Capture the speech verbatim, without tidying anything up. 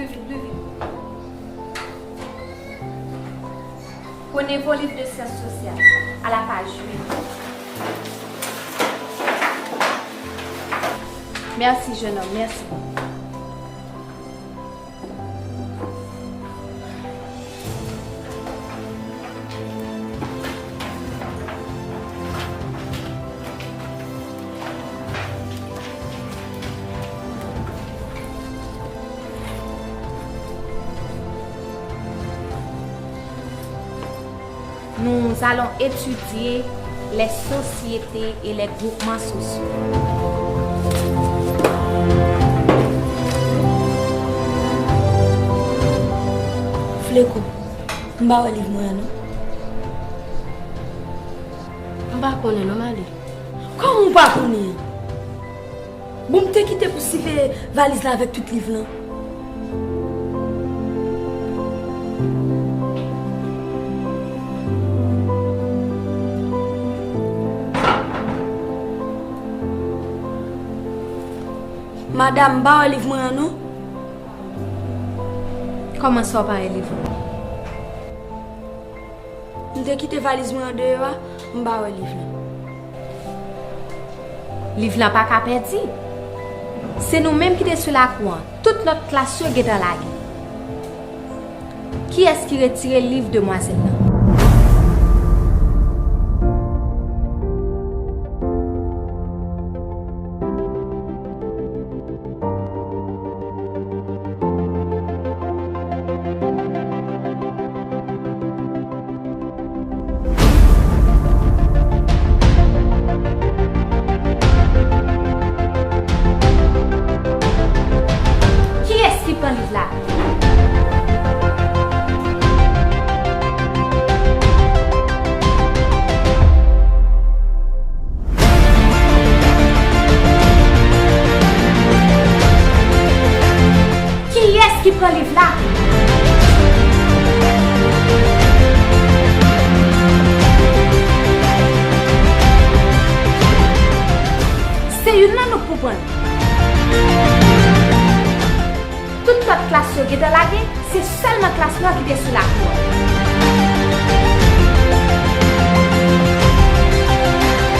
Pli vit, pli vit. Prenez vos livres de sciences sociales à la page huit. Merci, jeune homme, merci. Nous allons étudier les sociétés et les groupements sociaux. Fleko, m pa wè liv mwen an non. M pa konnen non, Mali. Kòman w pa konnen? Bon, m te kite pou siveye valiz la avèk tout liv lan. Madanm, m pa wè liv mwen an non. Kòman sa w pa wè liv ou? M te kite valiz mwen andeyò a, m pa wè liv lan. Liv lan pa ka pèdi. Se nou menm ki te sou lakou an. Tout lòt klas yo gentan lage. Kiyès ki retire liv demwazèl lan? Kiyès ki pran liv la? Kiyès ki pran liv la? Se youn nan nou k pou pran l. Tout lòt klas yo gentan lage, se sèlman klas nou an ki te sou lakou an.